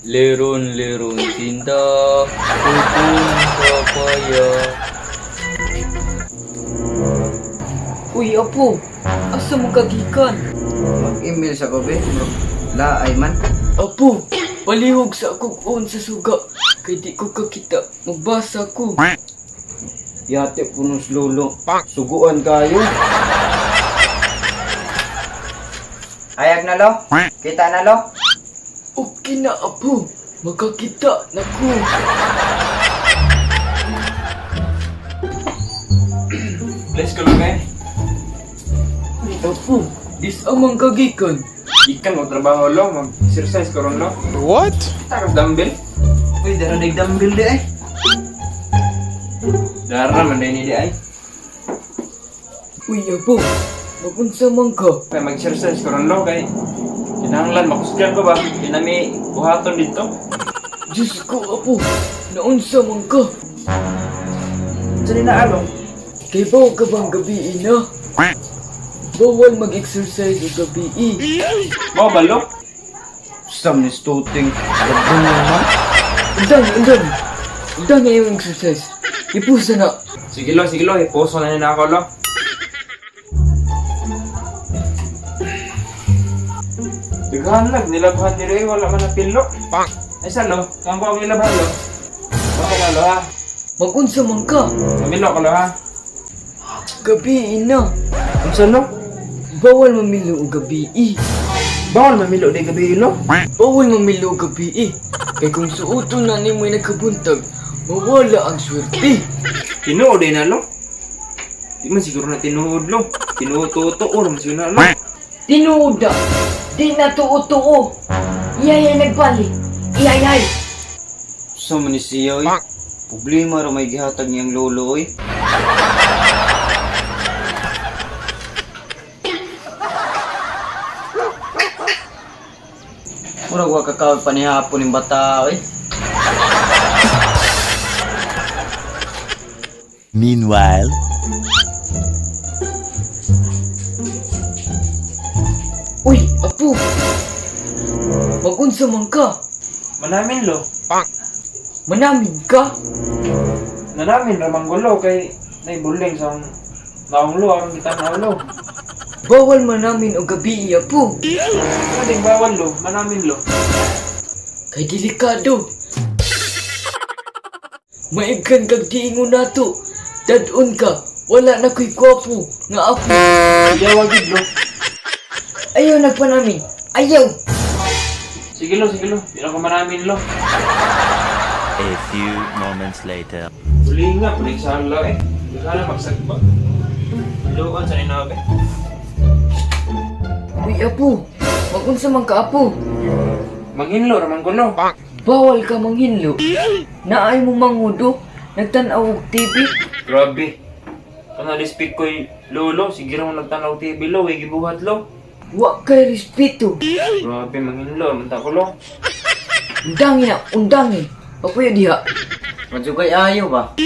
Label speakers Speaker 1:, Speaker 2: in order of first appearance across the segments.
Speaker 1: Leron leron tinda, pupun papaya.
Speaker 2: Uy, apo. Asa mo kagikan?
Speaker 3: Mag-email sa ko be. Laay man.
Speaker 2: Apo, palihog sa akong on sa suga. Kay di ko kakita, magbasa ko.
Speaker 3: Yate punos lolo. Suguan kayo. Ayag na lo? Kita na lo?
Speaker 2: Okay na, apo. Makakita na ko.
Speaker 4: Bless ko lang eh.
Speaker 2: Apo, dis amang kagikan.
Speaker 4: Ikan mo trabaho lo, mag-exercise ko ron lo.
Speaker 5: What?
Speaker 4: Takas dumbbell.
Speaker 3: Uy, dara day dumbbell di ay.
Speaker 4: Dara man day ni di ay.
Speaker 2: Uy, apo. Magunsa man ka.
Speaker 4: Kay mag-exercise ko ron lo kay kinahanglan makusgan ko ba? Kinami buhaton dito.
Speaker 2: Diyos ko, apo. Naunsa man ka.
Speaker 4: Sa ni naalo?
Speaker 2: Kay bawa ka bang gabi na? Bawal mag-exercise o gabi.
Speaker 4: Mao ba lo?
Speaker 3: Sam ni stuting. Gabong man.
Speaker 2: Undang, undang. Undang nga yung exercise. Ipusa na.
Speaker 4: Sige lo, sige lo, iposo na nila ako lo. Daghan lang, nilabhan ni Ray, wala man napilo. Ay sa lo, kang ko ang nilabhan lo. Okay na lo ha.
Speaker 2: Magunsa man ka.
Speaker 4: Mamilo ko lo ha.
Speaker 2: Gabi na.
Speaker 4: Unsa lo?
Speaker 2: Bawal mamilo o gabi.
Speaker 4: Bawal mamilo di gabi lo.
Speaker 2: Bawal mamilo o gabi. Kay kung suoton na nimo'y nagkabuntag, mawala ang swerte.
Speaker 4: Tinuod din na lo. Di man siguro na tinuod lo. Tinuod tuo man siguro na lo.
Speaker 2: Tinuod na. Di na tuo-tuo. Iyay ay nagbalik. Iyay ay.
Speaker 3: Sam ni siya oy. Problema ra may gihatag niyang lolo oy. Murag wa kakawag pa ni hapon ning bata oy.
Speaker 6: Meanwhile,
Speaker 2: Uy, apo. Magunsa man ka.
Speaker 4: Manamin lo.
Speaker 2: Manamin ka.
Speaker 4: Nanamin ramang gulo kay naibuling sa naong lo aron kita na lo.
Speaker 2: Bawal manamin o gabi, apo.
Speaker 4: Ano ding bawal lo, manamin lo.
Speaker 2: Kay delikado. Maigkan kag diingon nato. Dadon ka. Wala na ko'y gwapo nga apo.
Speaker 4: Yawa gid lo.
Speaker 2: Ayaw nagpanamin. Ayaw.
Speaker 4: Sige lo, sige lo. Di na ko manamin lo.
Speaker 6: a few moments later.
Speaker 4: Uli nga, puling sala eh. Di ka na magsagba. Luan sa ninabi.
Speaker 2: Uy, apo. Magunsa man ka, apo.
Speaker 4: Manghinlo ramang gulo.
Speaker 2: Bawal ka manghinlo. Naay mo mangudo. Nagtan-aw og TV.
Speaker 4: Grabe. Kung na-respect ko'y lolo, sige ra mo nagtanaw TV lo, way gibuhat lo.
Speaker 2: Wa kay respeto.
Speaker 4: Grabe, manghinlo, man ko lo.
Speaker 2: Undangi na, undangi. Papuyo diha.
Speaker 3: Madugay ayo ba?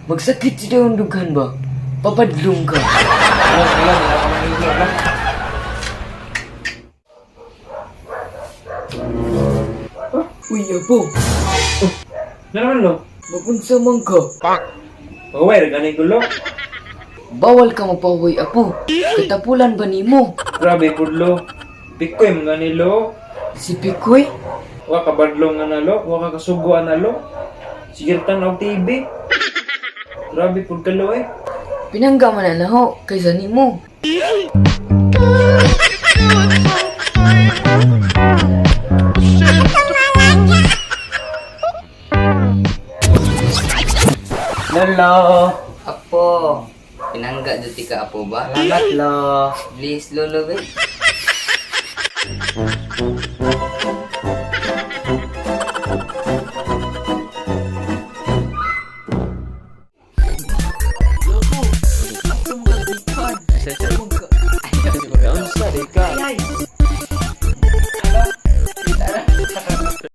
Speaker 2: Magsakit si dayon dughan ba? Papadlong ka.
Speaker 4: Ano, sige lo, di na ko manghinlo lo.
Speaker 2: Uy, apo.
Speaker 4: Ano naman lo?
Speaker 2: Magunsa man ka.
Speaker 4: Paway, ganay ko lo.
Speaker 2: Bawal ka mapahuway, apo. Katapulan ba nimo?
Speaker 4: Grabe pud lo. Pikoy mga nilo.
Speaker 2: Si Pikoy?
Speaker 4: Wa ka badlong nga nalo, wa ka kasugo na lo. Sige tan-aw TV. Grabe pud ka lo eh.
Speaker 2: Pinangga man na naho kaysa nimo.
Speaker 3: Lolo.
Speaker 7: Apo, pinangga dyan ka apo ba?
Speaker 3: Salamat lo.
Speaker 7: Please, lolo ba?